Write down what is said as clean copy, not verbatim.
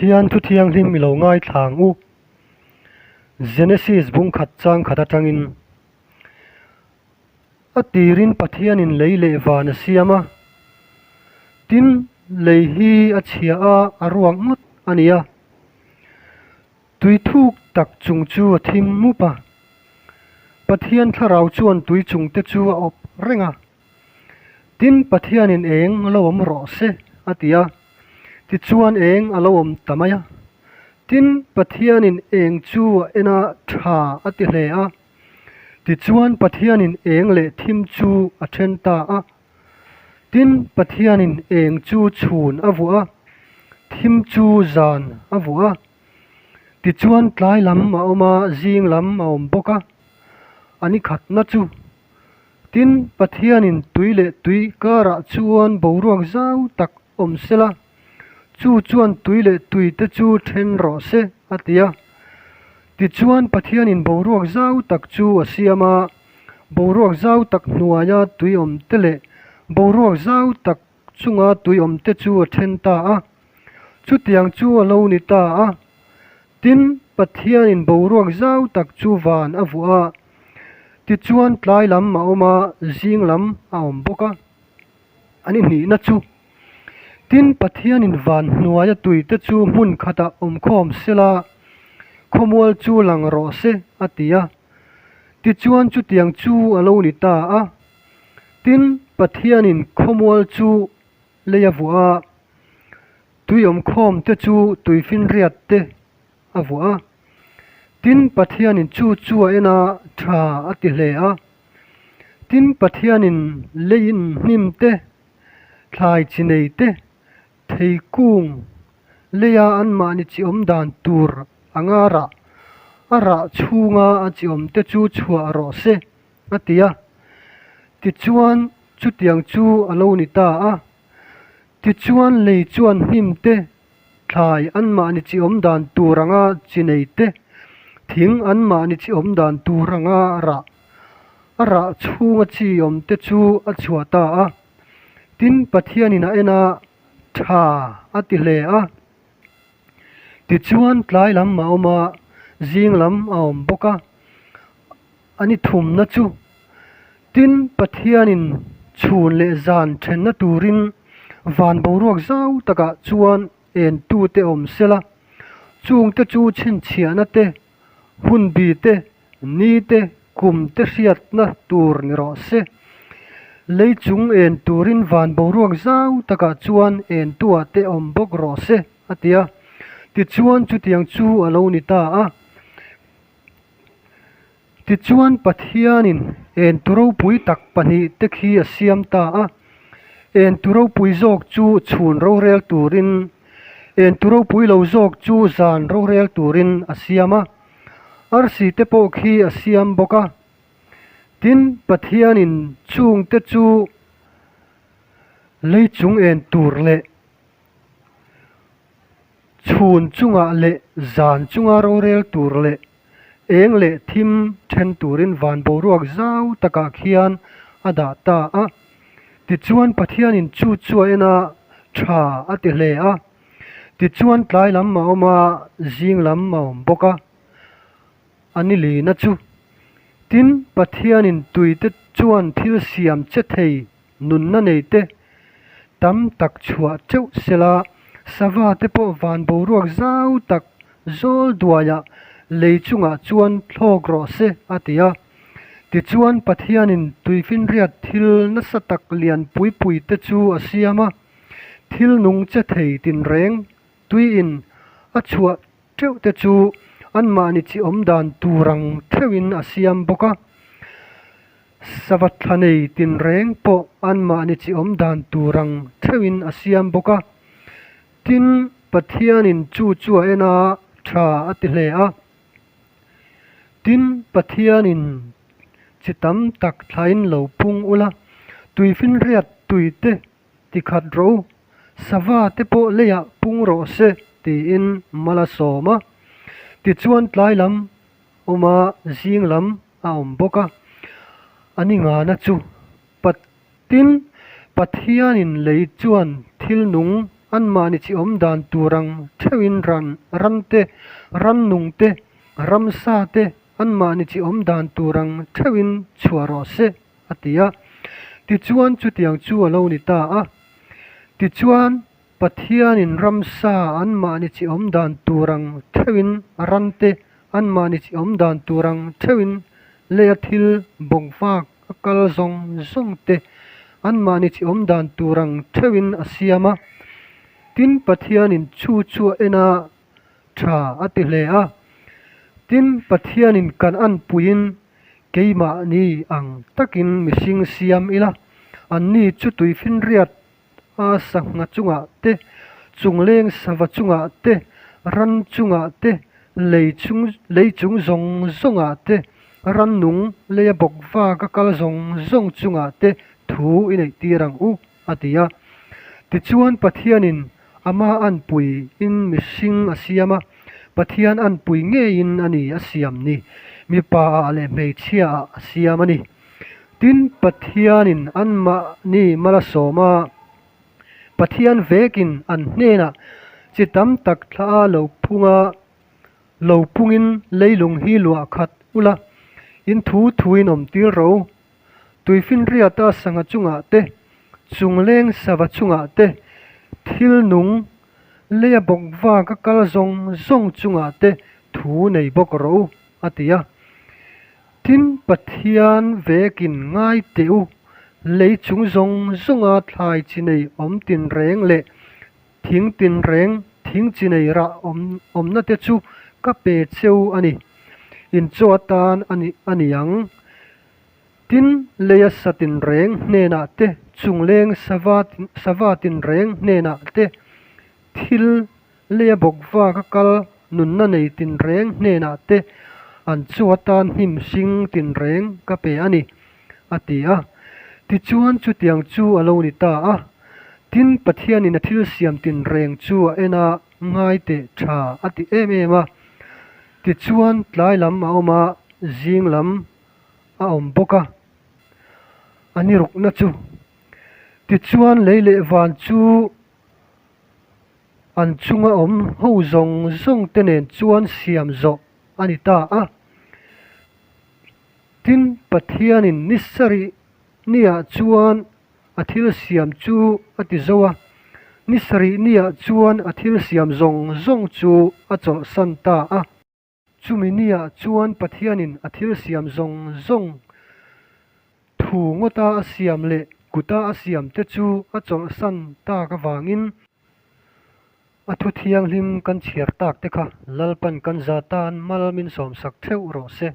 Pathian thu thianghlim i lo ngaithla ang u. Genesis bung khat chang khat atangin a tirin Pathianin lei leh van a siam a, tin lei hi a chhia a, a ruak ngawt a ni a. Tui thuk tak chung chu a thim mup a, Pathian thlarau chuan tui chung te chu a awp reng a. Tin, Pathianin eng a lo awm rawh se, a ti a. Tichuan eng a lo awm ta mai a. Tin, Pathianin eng chu a en a, tha a ti hle a. Tichuan Pathianin eng leh thim chu a then ta a. Tin, Pathianin eng chu chhun a vuah a, thim chu zan a vuah a. Tichuan tlai lam a awm a, zing lam a awm bawk a. A ni khatna chu. Tin, Pathianin tui leh tui karah chuan boruak zau tak awm sela, chu chuan tui leh tui te chu then rawh se, a ti a. Tichuan Pathianin boruak zau tak chu a siam a, boruak zau tak hnuaia tui awm te leh boruak zau tak chunga tui awm te chu a then ta a. Chutiang chu a lo ni ta a. Tin, Pathianin boruak zau tak chu van a vuah a, tichuan tlai lam a awm a, zing lam a awm bawk a. An inhnihna chu. Tin, Pathianin van hnuaia tuite chu hmun khatah awmkhawm sela, khawmual chu lang rawh se, a ti a. Tichuan chutiang chu a lo ni ta a. Tin, Pathianin khawmual chu lei a vuah a, tui awmkhawm te chu tuifinriat te a vuah a. Tin, Pathianin chu chu a en a, tha a ti hle a. Tin, Pathianin leiin hnim te, thlai chi nei te, thei kung leia anmahni chi awm dan tur anga rah, a rah chhunga a chi awm te chu chhuah rawh se, a ti a. Tichuan, chutiang chu a lo ni ta a. Tichuan, lei chuan hnim te, thlai anmahni chi awm dan tur anga chi nei te, thing anmahni chi awm dan tur anga rah, a rah chhunga chi awm te chu a chhuah ta a. Tin, Pathianin a en a, tha a ti hle a. Tichuan, tlai lam a awm a, zing lam a awm bawk a. A ni thumna chu, tin, Pathianin chhun leh zan thenna turin van boruak zau takah chuan entute awm sela, chungte chu chhinchhiahna te, hunbi te, ni te, kum te hriatna tur ni rawh se. Lei chung en turin van boruak zau takah chuan entuah te awm bawk rawh se, a ti a. Tichuan chutiang chu a lo ni ta a. Tichuan Pathianin en tu ropui tak pahnih te khi a siam ta a, en tu ropui zawk chu chhun rorel turin, en tu ropui lo zawk chu zan rorel turin a siam a, arsi te pawh khi a siam bawk a. Tin, Pathianin chungte chu lei chung en tur leh Chhun chungah leh zan chunga rorel tur leh eng leh thim then turin van boruak zau takah khian a dah ta a. Tichuan Pathianin chu chu a en a, tha a ti hle a. Tichuan tlai lam a awm a, zing lam a awm bawk a. A ni lina chu. Tin, Pathianin tuite chuan thil siam che thei Nunna nei te tam tak chhuah teuh sela, sava te pawh van boruak zau tak zawl duaiah lei chungah chuan thlawk rawh se, a ti a. Tichuan Pathianin tuifinriat thil nasa tak lian pui pui te chu a siam a, thil nung che thei tinreng tuiin a chhuah teuh te chu anmahni chi awm dan tur ang theuhin a siam bawk a. Sava thla nei tinreng pawh anmahni chi awm dan tur ang theuhin a siam bawk a. Tin, Pathianin chu chu a en a, tha a ti hle a. Tin, Pathianin chi tam tak thlain lo pung ula, tuifinriat tuite Tikhat rawh u, sava te pawh leiah pung rawh se tiin mal a sawm a. Tichuan tlai lam awm a, zing lam a awm bawk a. A ni ngana chu Patin Pathianin lei chuan thil nung Anmahni chi awm dan tur ang theuhin ran ran te, rannung te, ramsa te anmahni chi awm dan tur ang theuhin chhuah rawh se, a ti a. Tichuan chutiang chu a lo ni ta a. Tichuan Pathianin ramsa anmahni chi awm dan tur ang theuhin ran te, anmahni chi awm dan tur ang theuhin leia thil bawkvak a kal zawng zawng te anmahni chi awm dan tur ang theuhin a siam a. Tin, Pathianin chu chu a en a, tha a ti hle a. Tin, Pathianin kan anpuiin keimahni ang takin mihring siam ila, anni chu tuifinriat a sangha chungah te, chungleng sava chungah te, ran chungah te, lei chung lei chung zawng zawngah te, rannung leia bawk vak a kal zawng zawng chungah te thu i neih tir ang u, a ti a. Tichuan Pathianin ama anpuiin mihring a siam a, Pathian anpui ngeiin a ni a siam ni, mipa ah leh hmeichhia ah a siam a ni. Tin, Pathianin anmahni mal a sawm a, Pathian vekin an hnenah chi tam tak thla a lo phung a, lo pungin leilung hi luah khat ula, in thu thuin awm tir rawh u. Tuifinriata sangha chungah te, chungleng sava chungah te, thil nung leia bawk vak a kal zawng zawng chungah te thu nei bawk rawh u, a ti a. Tin, Pathian vekin ngai teh u, lei chung zawng zawnga thlai chi nei awm tinreng leh thing tinreng thing chi nei rah awm awmna te chu ka pe cheu a ni. In chaw atan a ni a ni ang. Tin, leia sa tinreng hnenah te, chungleng sava sava tinreng hnenah te, thil Leia bawk vak a kal nunna nei tinreng hnenah te an chu atan hnim hring tinreng ka pe a ni, a ti a. Tichuan chutiang chu a lo ni ta a. Tin, Pathianin a thil siam tinreng chu a en a, ngai teh tha a ti em em a. Tichuan tlai lam a awm a, zing lam a awm bawk a, a ni rukna chu. Tichuan lei leh van chu An chunga awm ho zawng zawng te nen chuan siam zawh a ni ta a. Tin, Pathianin ni sarih niah chuan a thil siam chu a ti zo a, ni sarih niah chuan a thil siam zawng zawng chu a chawlhsan ta a. Chumi niah chuan Pathianin a thil siam zawng zawng thu ngawta a siam leh kuta a siam te chu a chawlhsan tak avangin a thu thianghlim kan chhiar tak te kha Lalpan kan za tan mal min sawmsak theuh rawh se.